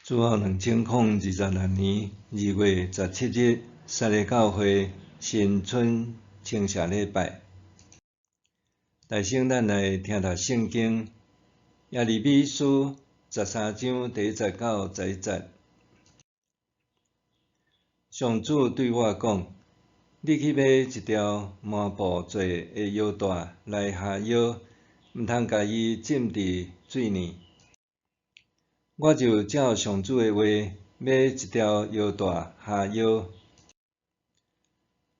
主後2026年2月17日，三个教會新春清社禮拜。大先咱來聽讀聖經，耶利米書13章第1節到11節。上主對我講：你去買一條麻布做的腰帶來繫腰，毋通共伊浸佇水裡。我就照上主的話，買一條腰帶繫腰。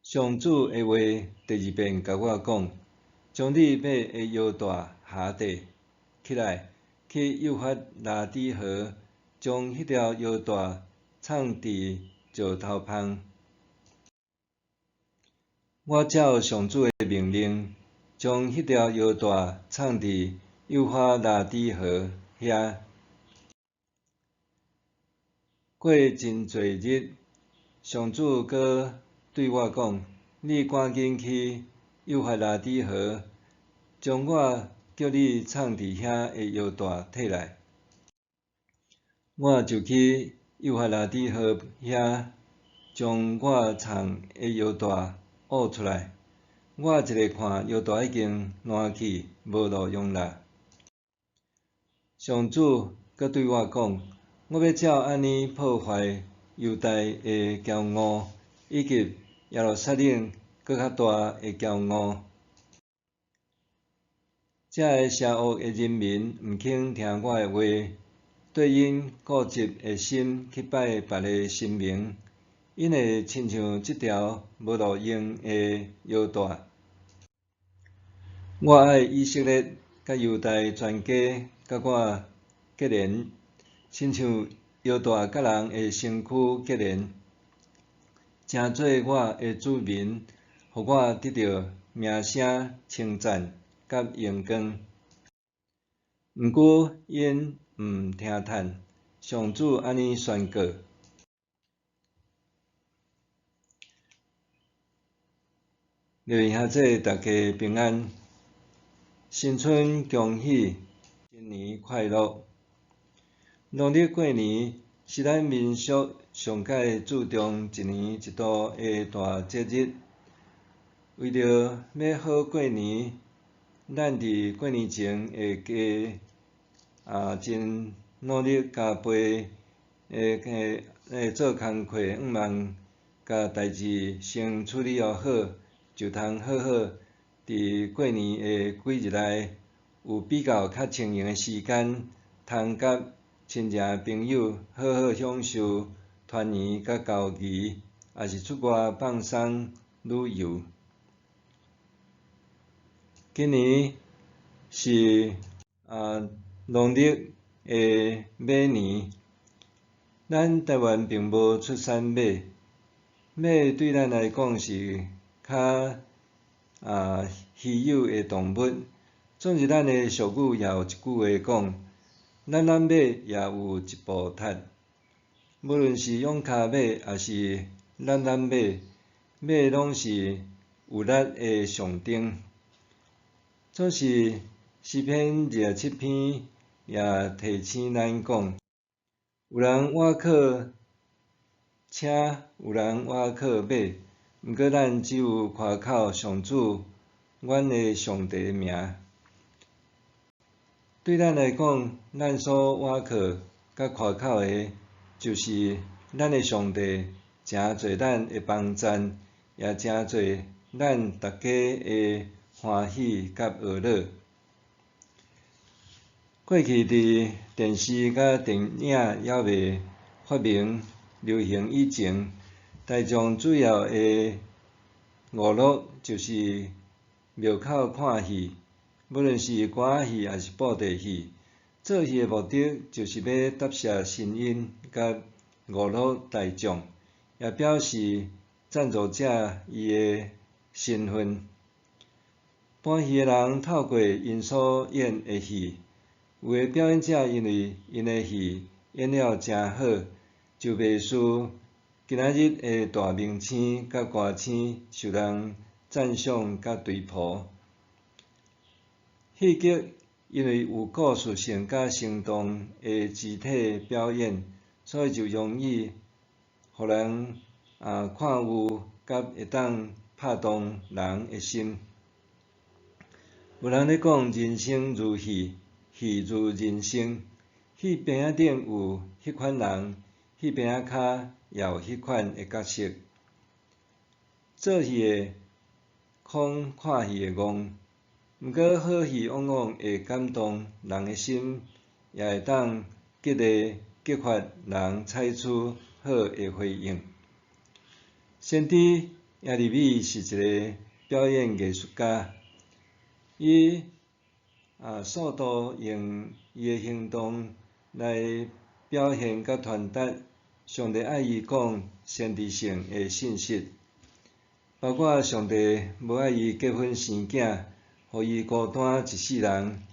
上主的話第二遍共我講：將你買的腰帶繫著起來，去幼發拉底河，將彼條腰帶藏佇石頭縫。我照上主的命令，將彼條腰帶藏佇幼發拉底河遐。過真濟日，上主閣對我講：你趕緊去幼發拉底河，將我叫你藏佇遐的腰帶提來。我就去幼發拉底河遐，將我藏的腰帶挖出來。我一下看，腰帶已經爛去，無路用啦。上主閣對我講：我欲照按呢破壞猶大的驕傲，以及耶路撒冷閣較大的驕傲。這个邪惡的人民毋肯聽我的話，對𪜶固執的心去拜別个神明，𪜶會親像這條無路用的腰帶。我愛以色列佮猶大全家佮我結連，親像腰帶佮人的身軀結連，成做我的子民，予我得著名聲、稱讚佮榮光。毋過𪜶毋聽趁，上主按呢宣告。各位兄弟，大家平安，新春恭喜，新年快樂。農曆過年是咱民俗上蓋注重一年一度的大節日。為著欲好過年，咱佇過年前會加真努力加倍的做工課，向望共代誌先處理予好，就通好好佇過年的幾日內，有比較較清閒的時間，通佮親情朋友好好享受團圓佮交誼，抑是出外放鬆旅遊。今年是農曆的馬年，咱台灣並無出產馬，馬對咱來講是較稀有的動物。總是咱的俗語也有一句話講：懶懶馬也有一步踢。無論是勇跤馬，抑是懶懶馬，馬攏是有力的象徵。總是詩篇27篇也提醒咱講：有人倚靠車，有人倚靠馬，毋過咱只有誇口上主，阮的上帝的名。對咱來講，咱所倚靠佮誇口的，就是咱的上帝，成做咱的幫贊，也成做咱逐家的歡喜佮娛樂。過去佇電視佮電影猶未發明流行以前，大眾主要的娛樂就是廟口看戲，無論是歌仔戲抑是布袋戲，做戲的目的就是欲答謝神恩佮娛樂大眾，也表示贊助者伊的身份。搬戲的人透過𪜶所演的戲，有的表演者因為𪜶的戲演了誠好，就袂輸今仔日的大明星佮歌星受人讚賞佮追捧。戲劇因為有故事性佮生動的肢體表演，所以就容易予人看有，佮會當拍動人的心。有人咧講人生如戲，戲如人生。戲棚仔頂有彼款人，戲棚仔跤也有彼款的角色。做戲的誆看戲的戇，毋過好戲往往會感動人的心，也會當激勵、激發人採取好的回應。先知耶利米是一个表演藝術家，伊數度用伊的行動來表現佮傳達上帝愛伊講先知性的信息，包括上帝無愛伊結婚生囝，予伊孤單一世人。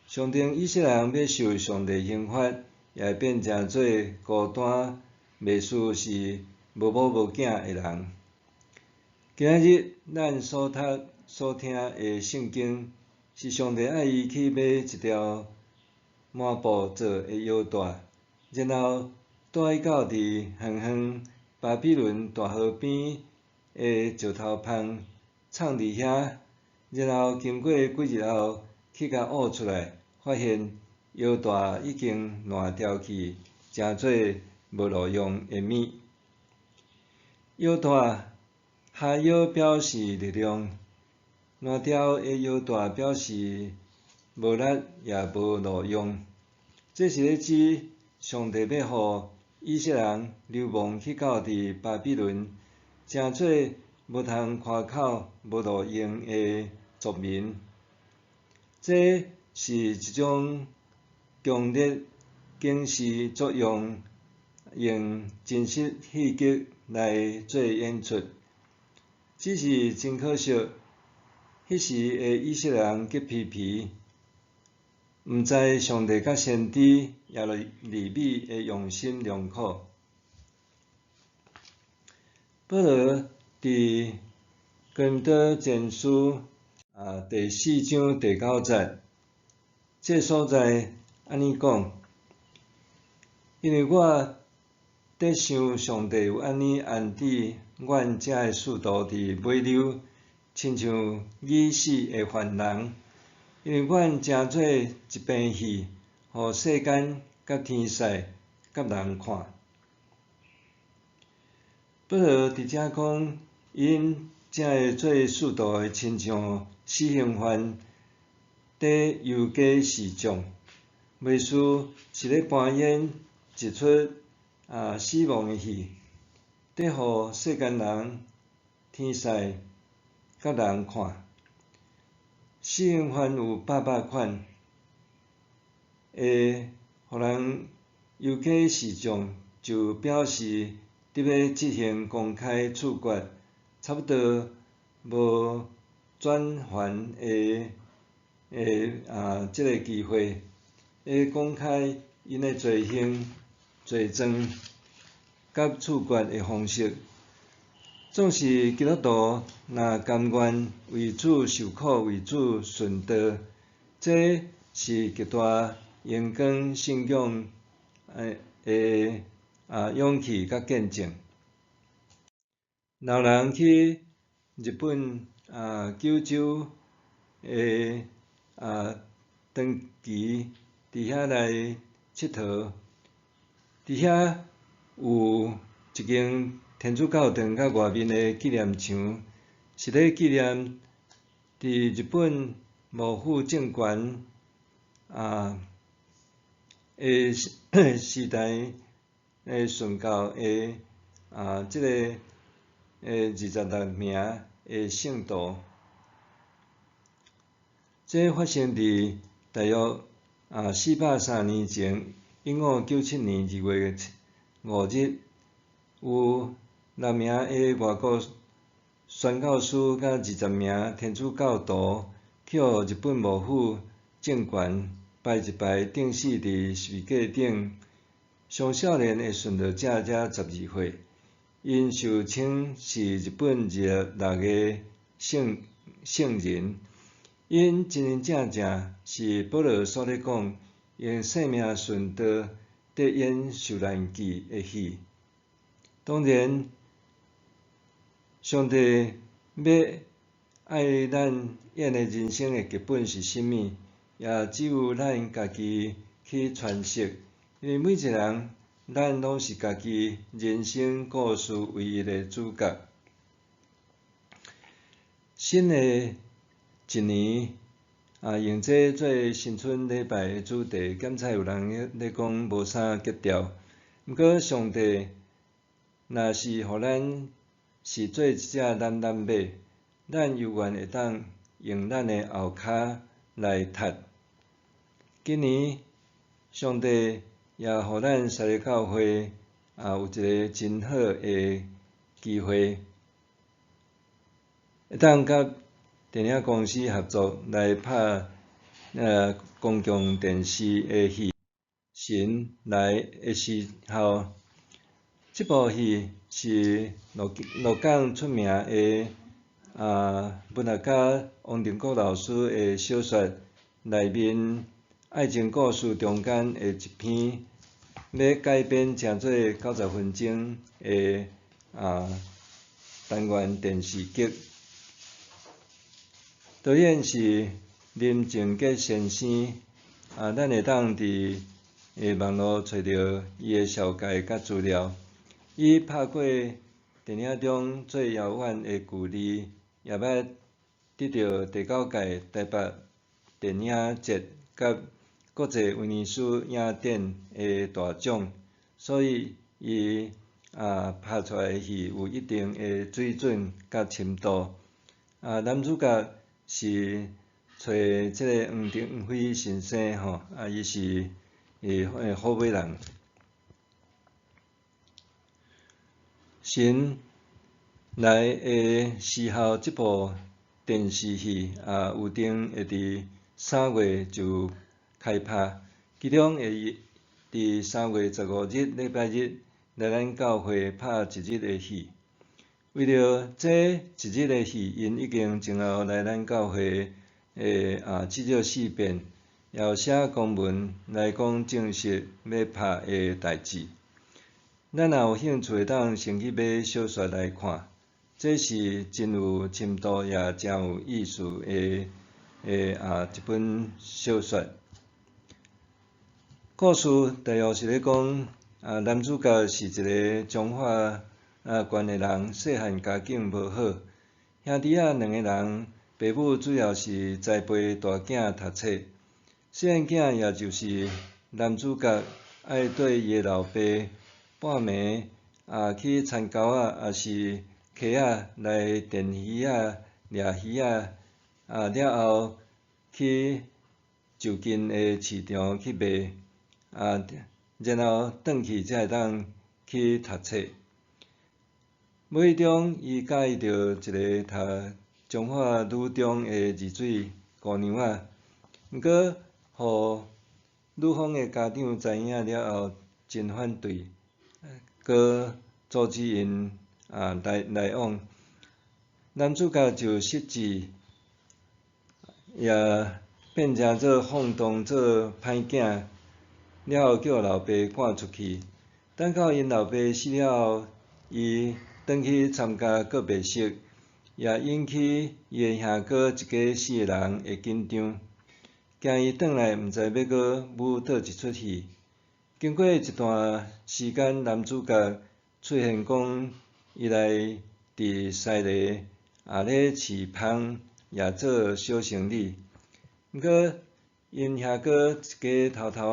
上帝以色列人欲受上帝刑罰，也會變成做孤單、袂輸是無某無囝的人。今仔日咱所讀所聽的聖經，是上帝愛伊去買一條麻布做的腰帶，然後帶到佇遠遠巴比倫大河邊的石頭縫藏佇遐，然後經過幾日後去共挖出來，發現腰帶已經爛掉去，成做無路用的物。腰帶哈腰表示力量，爛掉的腰帶表示無力也無路用。這是咧指上帝欲予以色列人流亡去到佇巴比倫，成做無通誇口、無路用的族民。這是一種強烈警示作用，用真實戲劇來做演出。只是真可惜，彼時的以色列人激皮皮，毋知上帝佮先知耶利米的用心良苦。保羅佇哥林多前書第四章第九節，這所在按呢講：因為我得想上帝有按呢安置阮遮的使徒佇尾溜，親像已死的犯人。因為阮成做一棚戲，予世間佮天使佮人看。保羅佇遮講，𪜶遮的做使徒的，親像死刑犯佇遊街示眾，袂輸是咧扮演一齣死亡的戲，佇予世間人、天使佮人看。死刑犯有百百款，會予人遊街示眾，就表示佇欲執行公開處決，差不多無轉圜的這个機會，會公開𪜶的罪行、罪狀佮處決的方式。總是基督徒若甘願為主受苦、為主殉道，這是極大榮光信仰的勇氣佮見證。若有人去日本九州的長崎佇遐來𨑨迌，佇遐有一間天主教堂佮外面的紀念牆，是咧紀念佇日本幕府政權的時代的殉教的這个26名的聖徒。這發生佇大約430年前，1597年2月5日，有六名的外國宣教師佮20名天主教徒去予日本幕府政權排一排釘死佇十字架頂。上少年的殉道者才12歲，𪜶受稱是日本26个聖人。𪜶真真正正是保羅所咧講，用性命殉道，咧演受難記的戲。當然，上帝欲愛咱演的人生的劇本是啥物，也只有咱家己去詮釋。因為每一個人，咱攏是家己人生故事唯一的主角。新的一年啊，用這做新春禮拜的主題，敢才有人咧講無啥格調。毋過上帝若是予咱是做一隻懶懶馬，咱猶原會當用咱的後跤來踢。今年上帝也予咱三个教會啊有一个真好的機會，會當佮電影公司合作來拍公共電視的戲《神來的時候》。這部戲是鹿鹿港出名的文學家王定國老師的小說內面愛情故事中間的一篇，欲改編成做90分鐘的單元電視劇。導演是林靖傑先生，咱會當佇網路揣著伊的紹介佮資料。伊拍過電影中最遙遠的距離，也捌得著第九屆台北電影節佮國際威尼斯影展的大獎，所以伊拍出來的戲有一定的水準佮深度。男主角是揣這个黃庭輝先生吼，伊是虎尾人。神來的時候，這部電視戲有定會佇3月就開拍，其中會佇3月15日禮拜日來咱教會拍一日的戲。為著這一日的戲，𪜶已經前後來咱教會的至少四遍，也有寫公文來講正式欲拍的代誌。咱若有興趣，會當先去買小說來看，這是真有深度也誠有意思的一本小說。故事大約是咧講，男主角是一个彰化縣的人，細漢家境無好，兄弟仔兩个人，爸母主要是栽培大囝讀冊，細漢囝也就是男主角愛綴伊的老爸半暝去田溝仔，抑是溪仔來電魚仔、掠魚仔，了後去就近的市場去賣，然後轉去才會當去讀冊。無意中，伊佮意著一個讀彰化女中的二水姑娘仔，毋過，予女方的家長知影了後，真反對，閣阻止𪜶來往。男主角就失志，也變成做放蕩做歹囝，了後叫老爸趕出去。等到𪜶老爸死了後，伊轉去參加告別式，也引起伊的兄哥一家四個人的緊張，驚伊轉來毋知欲閣舞佗一齣戲。經過一段時間，男主角出現講，伊來佇西螺咧飼蜂，也做小生理。毋過，𪜶兄哥一家偷偷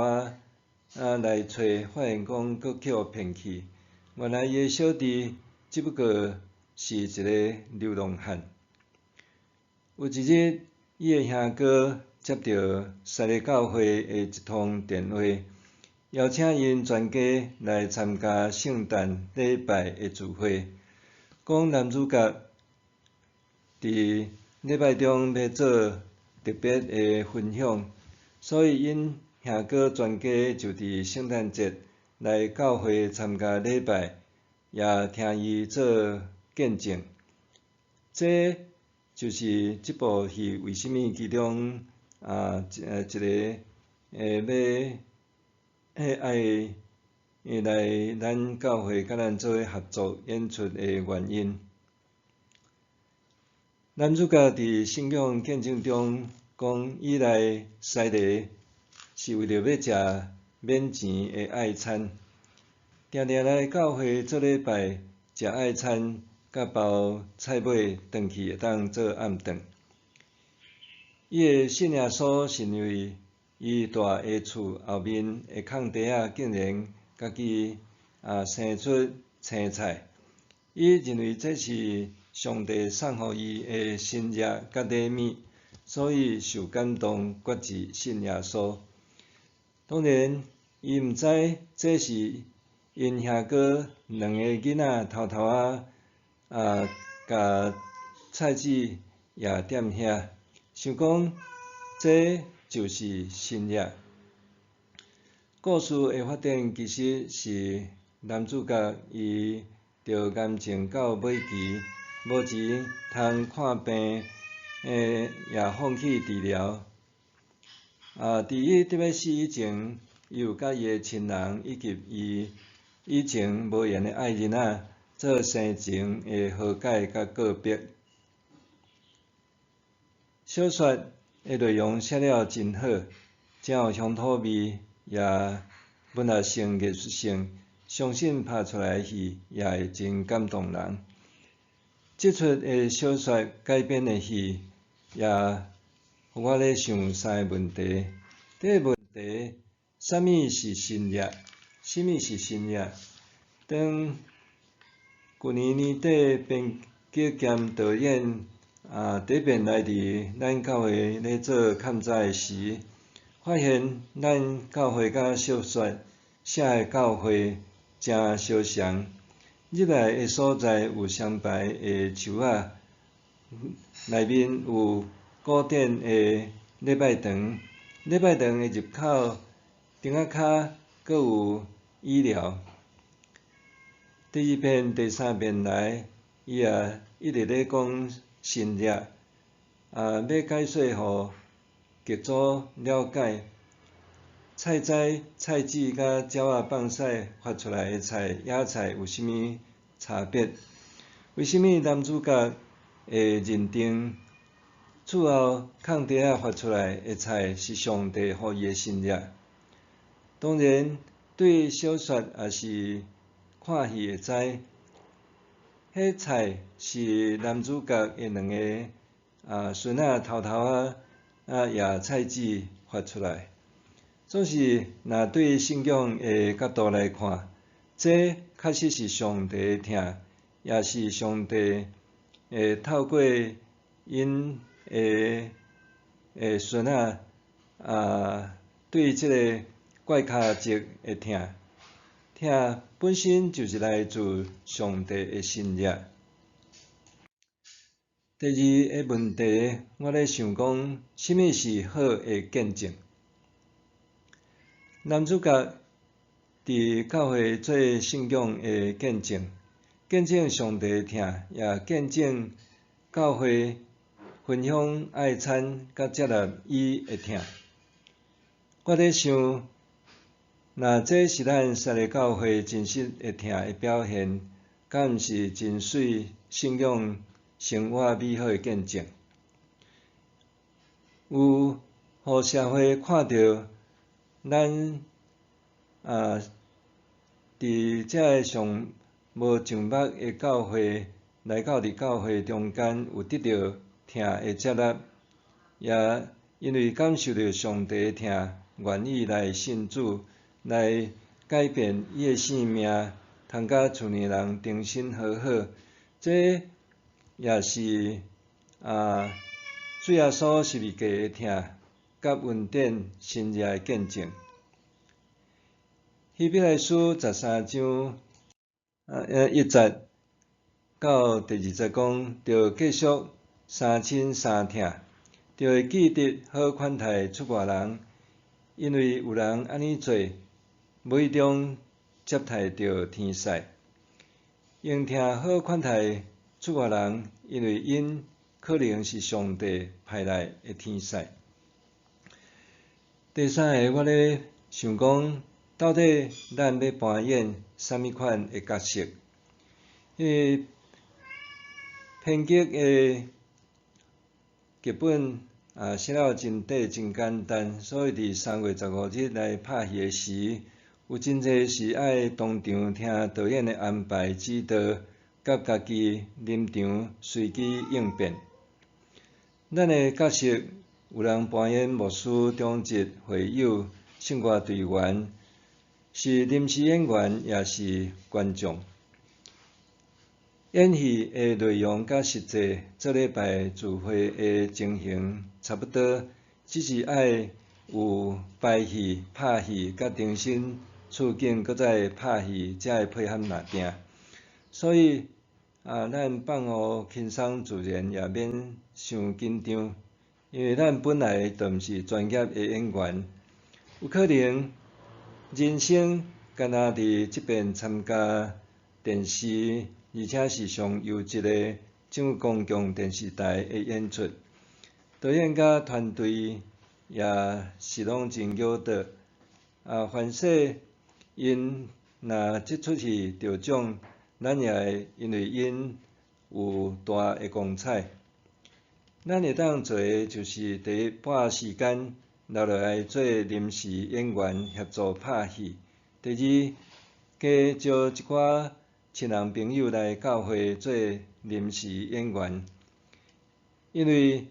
仔來揣，發現講閣予騙去。原來伊的小弟只不過是一个流浪漢。有一日，伊的兄哥接著西螺教會的一通電話，邀請𪜶全家來參加聖誕禮拜的聚會，講男主角佇禮拜中欲做特別的分享，所以𪜶兄哥全家就佇聖誕節來教會參加禮拜，也聽伊做見證。這就是這部戲為啥物其中一個欲愛來咱教會佮咱做伙合作演出的原因。男主角佇聖經見證中講，伊來西螺是為著欲食免錢的愛餐，定定來教會做禮拜，食愛餐，佮包菜尾轉去會當做暗頓。伊會信耶穌是因為伊蹛的厝後面的空地仔竟然家己生出青菜，伊認為這是上帝送予伊的神蹟佮禮物，所以受感動決志信耶穌。當然，伊毋知這是𪜶兄哥兩个囡仔偷偷仔共菜籽掖踮遐，想講這就是神蹟。故事的發展其實是男主角伊著癌症到尾期，無錢通看病，也放棄治療。佇伊得欲死以前，伊有佮伊的親人以及伊以前無緣的愛人仔做生前的和解佮告別。小說的內容寫了真好，真有鄉土味，也文學性、藝術性，相信拍出來的戲也會真感動人。這齣的小說改編的戲，也予我咧想三个問題。第一个問題，啥物是神蹟？啥物是神蹟？當舊年年底編劇兼導演第一遍來佇咱教會咧做勘察時，發現咱教會佮小說寫的教會誠相像。入來的所在有雙排的樹仔，內面有古典的禮拜堂，禮拜堂的入口頂仔跤閣有椅寮。第二遍、第三遍來，伊也一直咧講神蹟，欲解說予劇組了解，菜栽、菜籽佮鳥仔放屎發出來的菜、野菜有啥物差別？為啥物男主角會認定厝後空地仔發出來的菜是上帝予伊的神蹟？當然，對小說抑是看戲會知，彼菜是男主角的兩个孫仔偷偷仔掖菜籽發出來。總是，若對聖經的角度來看，這確實是上帝的疼，也是上帝會透過𪜶的孫仔對這个怪跤節的疼，疼本身就是來自上帝的神蹟。第二个問題，我咧想講，啥物是好的見證？男主角佇教會做信仰的見證，見證上帝的疼，也見證教會分享愛餐佮接納伊的疼。我咧想，若這是咱西螺教會真實的疼的表現，敢毋是真媠信仰生活美好的見證？有予社會看著咱佇這个上無上目的教會，來到佇教會中間有得著疼的接納，也因為感受著上帝的疼，願意來信主，來改變伊的性命，通佮厝內人重新和好，這也是主耶穌十字架的疼佮恩典神蹟的見證。希伯來書13章1節到第2節講，著繼續三親三疼，著會記得好款待出外人，因為有人按呢做，無意中接待著天使。用疼好款待出外人，因為𪜶可能是上帝派來的天使。第三个，我咧想講，到底咱欲扮演啥物款的角色？編劇的劇本寫了真短真簡單，所以佇3月15日來拍戲的時，有真濟是愛當場聽導演的安排指導，佮家己臨場隨機應變。咱的角色有人扮演牧師、長執、會友、聖樂隊員，是臨時演員，也是觀眾。演戲的內容佮實際做禮拜聚會的情形差不多，只是愛有排戲、拍戲佮重新處境，閣再拍戲，才會配合抐定。所以咱放予輕鬆自然，也免傷緊張，因為咱本來就毋是專業的演員，有可能人生敢若佇這遍參加電視，而且是上優質的政府公共電視台的演出，導演佮團隊也是攏真枵惰。凡勢𪜶若這齣戲得獎，咱也會因為𪜶有大的光彩。咱會當做的就是第一，撥時間留落來做臨時演員協助拍戲；第二，加招一寡親人朋友來教會做臨時演員。因為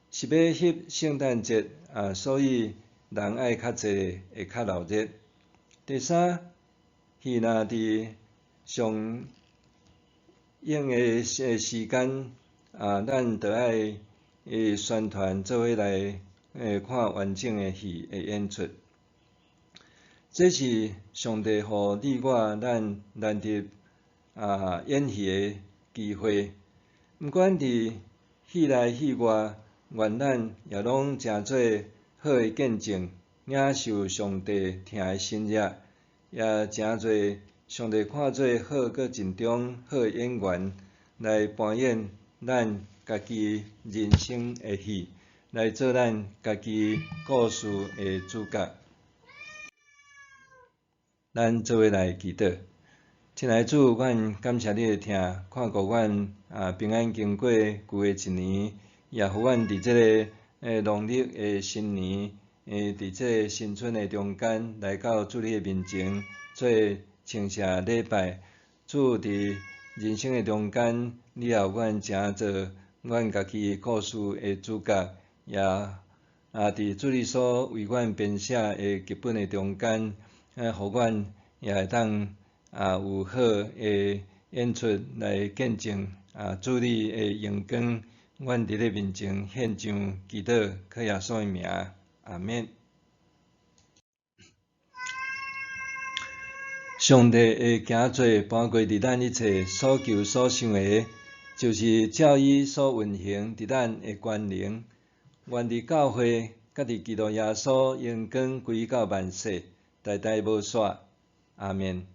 是欲翕聖誕節，所以人愛較濟，會較鬧熱。第三，戲若佇上映的時間，咱著愛宣傳做伙來看完整的戲的演出。這是上帝予你我咱難得演戲的機會。毋管佇戲內戲外，願咱也攏成做好的見證，領受上帝疼的心意，也成做上帝看做好閣盡忠好的演員，來扮演咱家己人生的戲，來做咱家己故事的主角。咱做伙來祈禱。親愛的主，阮感謝你的疼，看顧阮平安經過舊的一年，也予阮佇這个農曆的新年，佇這个新春的中間，來到主你的面前做稱謝禮拜。主，佇人生的中間，你也予阮成做阮家己故事的主角，也佇主你所為阮編寫的劇本的中間，予阮也會當有好的演出來見證主你的榮光。阮佇你面前獻上祈禱，靠耶穌的名，阿們。上帝的行做搬過佇咱一切所求所想的，就是照伊所運行佇咱的權能。願佇教會，佮佇基督耶穌榮光歸到萬世，代代無煞。阿們。